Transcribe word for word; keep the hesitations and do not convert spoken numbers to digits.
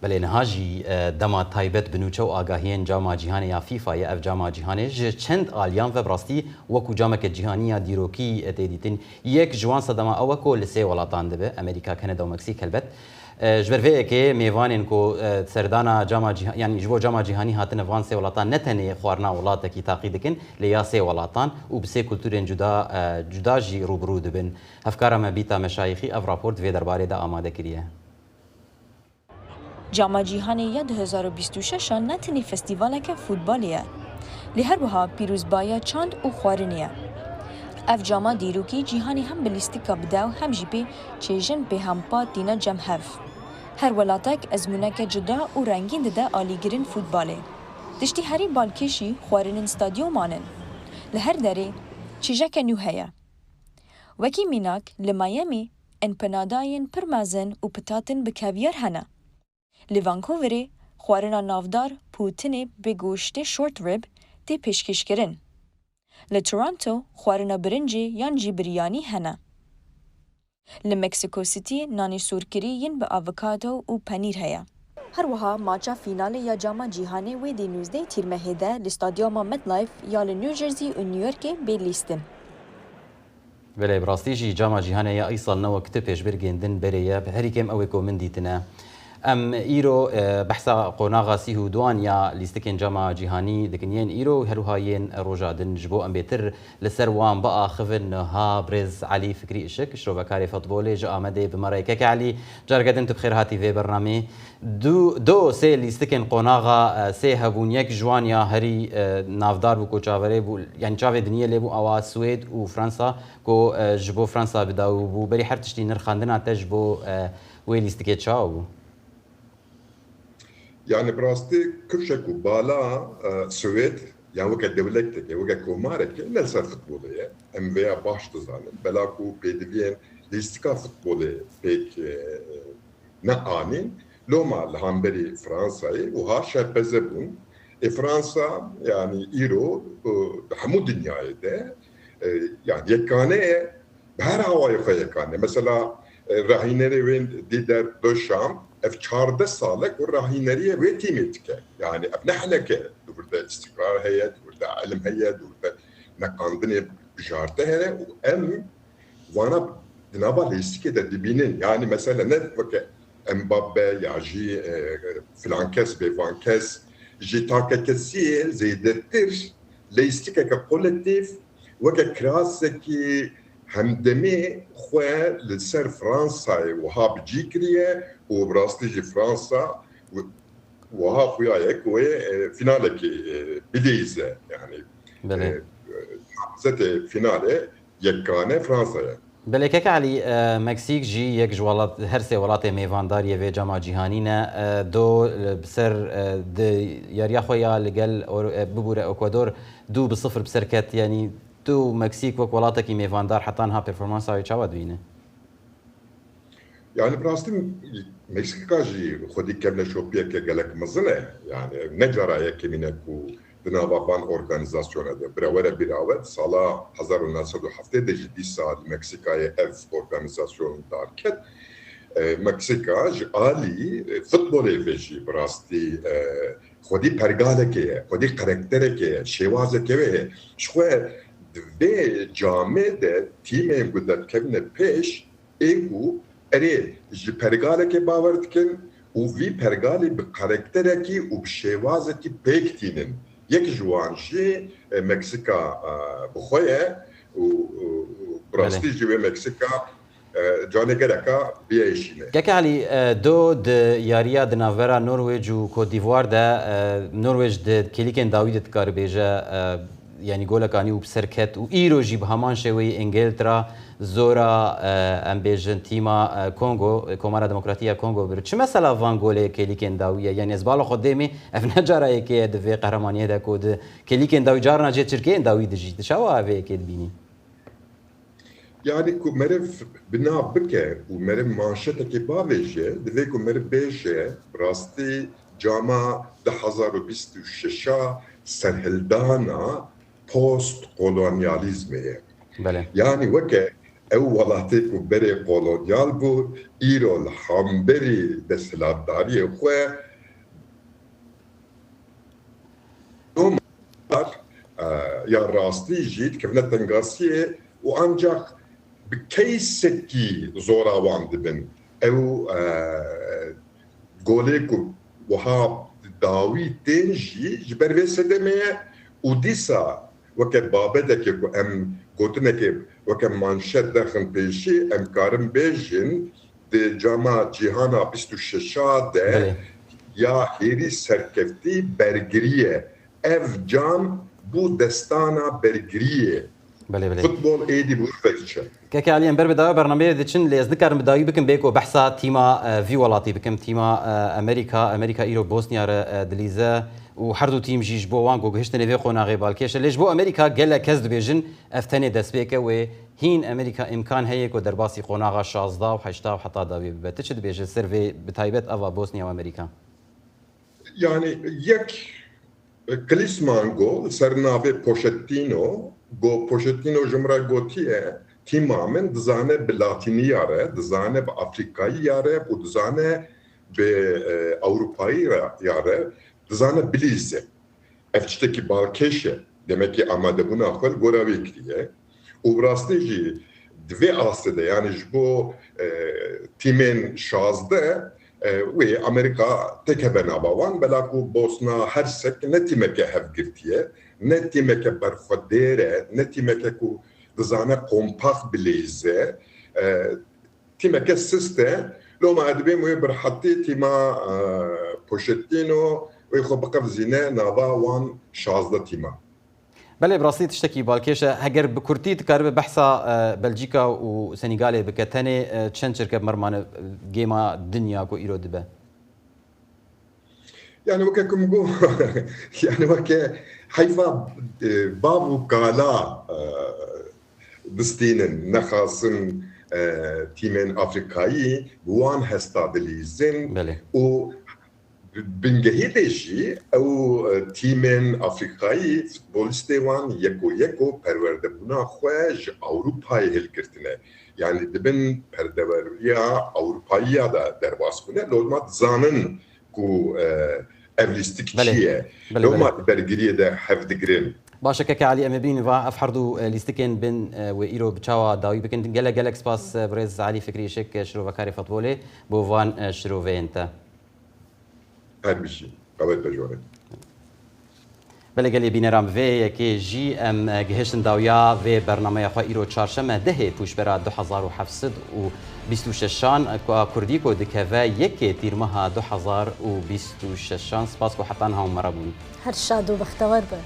Belê niha jî, e, dema taybet bi nûçe û agahiyên Cama Cîhanê ya FIFA ye. Ev Cama Cîhanê ji çend aliyan ve bi rastî wekû cameke cîhanî ya dîrokî, e, tê dîtin. Yek ji wan sedema ew e ku li sê welatan dibe, Amerîka, Kanada û Meksîk helbet. E, ji ber vê yekê mêvanên ku, e, serdana Cama Cîha-, yanî ji bo Cama Cîhanî hatine van sê welatan ne tenê xwarina welatekî taqî dikin, lê ya sê welatan û bi sê kulturên cuda, e, cuda jî rûbirû dibin. Hevkara me Bîta Meşayîxî ev rapor di vê derbarê de amade kiriye. Cama Cîhanê ya du hezar û bîst û şeş a ne tenê festîvaleke futbolê ye, lê her wiha pîrozbaya çand û xwarinê ye. Ev cama dîrokî cîhanê hem bi lîstika bide û hem jî pê çêjin pêhempa tîne cem hev. Her welatek ezmûneke cuda û rengîn dide alîgirên futbolê. Tiştî herî balkêşî xwarinên stadyoman in. Li her derê çêjeke nû heye. Wekî mînak, li Miami empinadayên pir mezin û pitatin bi kevyar hene. Li Vancouverê xwarina navdar poutine bi goştê short rib tê pêşkêşkirin. Li Toronto xwarina birincê yan jî biryanî hene. Li Mexico City nanê sûrkirî yên bi avokado û penîr heye. Her wiha maça fînalê ya Cama Cîhanê wê dê nûzdeh Tîrmehê de li stadyuma MetLife ya li New Jersey û New Yorkê bê lîstin. Belê, bi rastî jî Cama Cîhanê ya îsal ne wek tu pêşbirgên din berê ye, bi herî kêm ew ê ku min dîtine. Em îro, e, behsa qonaxa sîh û duan ya lîstikên Cama Cîhanî dikin yên îro û her wiha yên roja din. Ji bo em bêtir li ser wan biaxivin, niha birêz Elî Fikrî Işik, şrovekarê futbolê ji Amedê bi me re ye. Keke Elî, careke din tu bi xêr hatî vê bernameyê. Du, do sê lîstikên qonaxa, e, sê hebûn, yek ji wan ya herî, e, navdar bû ku çaverê bû, yanî çavê diniyê lê bû, awa Swêd û Fransa, ku, e, ji bo Fransa bi dawî bû. Berî her tiştî nirxandina te ji bo, e, wê lîstikê çawa bû? Yani bi rastî kifşek û bala, e, Swêd, yan weke dewleteke, weke komareke ne li ser futbolê ye. Em vêya baş dizanin. Bela ku pêdiviyên lîstika futbolê pêk, e, neanîn. Loma li hemberî Fransayê wiha şerpeze bûn. Ê Fransa, yani îro, e, di hemû dinyayê de, e, yani yekane ye, bi her awayê xwe yekane. Mesela, e, rahînerê wê Didier Deschamps, ev çardeh sal e ku rahîneriye wê tîmê dike. Yani ev ne heneke, di wir de îstikrar heye, di wir de ilim heye, di wir de neqandinê bijarte heye û em vana di nava lîstikê de dibînin. Yani mesela ne weke Mbappe ya jî, e, filan kes bê van kes, ji takekesiyê zêdetir lîstikeke kolektîf weke kirasekî hemdemê xwe li ser Fransayê wiha bi cî kiriye û bi rastî jî Fransa wi-, wiha xuya ye ku wê, e, finalekî, e, bilîze. Yani, Belê. e, namzetê finalê yekane Fransa ye. Belê keke Elî, e, Meksîk jî yek ji welat, her sê welatê mêvandar yê vê cama cîhanî ne. E, do, e, bi ser, e, di yariya xwe ya li gel Or-, e, bibûre Ekwador du bi sifir bi ser ket. Yanî tu Meksîk wek welatekî mêvandar heta niha performansa wê çawa dibîne? Yani bi rastî Meksîka jî xwedî kevneşopiyeke gelek mezin e. Yani ne cara yekemîn e ku di nava van organîzasyona de. Bira were bîra we, di sala hezar û neh sed û heftê de jî dîsa li Meksîkayê ev organîzasyon darket. E, Meksîka ji alî, e, futbolê ve jî bi rastî, e, xwedî pergalekê ye, xwedî karakterekê ye, şêwazekê wê heye. Ji xwe di vê camê de tîmên ku derkevine pêş, ê ku erê ji pergalekê bawer dikin û vî pergalê bi karakterekî û bi şêwazekî pêk tînin. Yek ji wan jî, e, Meksîka, e, bi xwe ye û, û, û bi rastî Belê. jî wê Meksîka, e, canê gereka biyêşîne. Keke Elî, e, do di yariya di navbera Norwêc û Côte d'Ivoire de, e, Norwêc di kêlîkên dawî de dikare bêje, e, yanî goleka nî û bi ser ket û îro jî bi heman şêweyî Îngiltera zora, e, em bêjin tîma, e, Kongo, e, Komara Demokratî ya Kongo bir. Çi mesela van golê kêlîkên dawî ye? Yanî ez bala xwe dêmê, ev ne cara yekê ye di vê qehremaniyê de ku di kêlîkên dawî carna jê çirkeyên dawî dijî. Tu çawa vê yekê dibînî? Yani ku meriv bi nav bike û meriv manşetekê bavêje, divê ku meriv bêje, bi rastî cama du hezar û bîst û şeş a serhildana post-kolonyalîzmê ye. Belê. Yani weke Ew welatê ku berê kolonyal bû, îro li hemberî desthilatdariyê xwe ya rastî jî dikevine tengasiyê û ancak bi keysekî zora wan dibin. Ew golê ku wiha dawî tên jî ji ber vê sedemê ye û dîsa weke babeteke ku em gotineke weke manşet derxin pêşî, em karin bêjin di cama cîhana bîst û şeş de ya hêrî serkeftî bergirî ye. Ev cam bû destana bergiriyê. Belê, belê. Futbol êdî bû vekçe. Keke Alî, em ber bi dawa bernameyê diçin, lê ez nikarim bi dawî bikim bê ku behsa tîma, e, vî welatî bikim, tîma, e, Amerîka. Amerîka îro Bosniya re, e, dilîze û her du tîm jî ji bo wan ku gihiştinê vê qonaxê balkêş e. Lê ji bo Amerîka gelek kes dibêjin, ev tenê destpêk e wê hîn Amerîka îmkan heye ku derbasî qonaxa şazdeh û heşta û heta dawî bibe. Tu çi dibêjî ser vê, bi taybet ava Bosniya û Amerîka? Yani yek Klinsmann got li ser navê Pochettino, got Pochettino ji min re gotiye, tîma min dizane bi Latîniya re, dizane bi Afrîkayiya re û dizane bi, e, Ewropayiya re, dizane bilîze. Ev tiştekî balkêş e. Demekî amadebûna xwe li gora wê kiriye. Û bi rastî jî di vê astê de, yani ji bo, e, tîmên şazdeh, e, wê Amerîka têkeve nava wan, bela ku Bosna Hersek ne tîmeke hevgirtî ye, ne tîmeke berxwedêr e, ne tîmeke ku dizane kompakt bilîze, e, tîmeke sist e. Loma ez dibêm wê bi rehetî tîma, e, Pochettino wê xwe biqevizîne nava wan şazdeh tîma. Belê, bi rastî tiştekî balkêş e. Heger bi kurtî dikaribe behsa, e, Belcîka û Senîgalê bike, tenê, e, çend çirkef mermane, e, gêma dinya ku îro dibe? Yani weke ku min got, yani weke heyfa, e, bav û kala, e, distînin, nexasin, e, tîmên Afrîkayî bi wan hesta dilîzin. Belê. Û bingehî de jî ew, e, tîmên Afrîkayî futbolîstê wan yeko yeko perwerdebûna xwe ji Ewropayê hilgirtine. Yani dibin perdeweriya Ewropayiya de derbas bûne. Loma dizanin ku, e, ev lîstik çi ye. Belê, belê. Loma di bergiriyê de hev digirin. Baş e, keke Alî, em ê bînin va ev her du, e, lîstikên bin, e, wê îro bi çawa dawî bikin. Gelek gelek spas, e, birêz Alî Fikrî Işik, e, şirovekarê futbolê, bo van, e, şiroveyên te. Her bijî. Qewet be jore. Belê gelê bîneran, bi vê yekê jî em, e, gihiştin dawiya vê bernameya xwe. Îro çarşeme dehê pûşbera du hezar û heft sed û bîst û şeşan, e, ku a Kurdî ku dikeve yekê tîrmeha du hezar û bîst û şeşan. Spas ku heta niha hûn me re bûn. Her şad û bextewer be.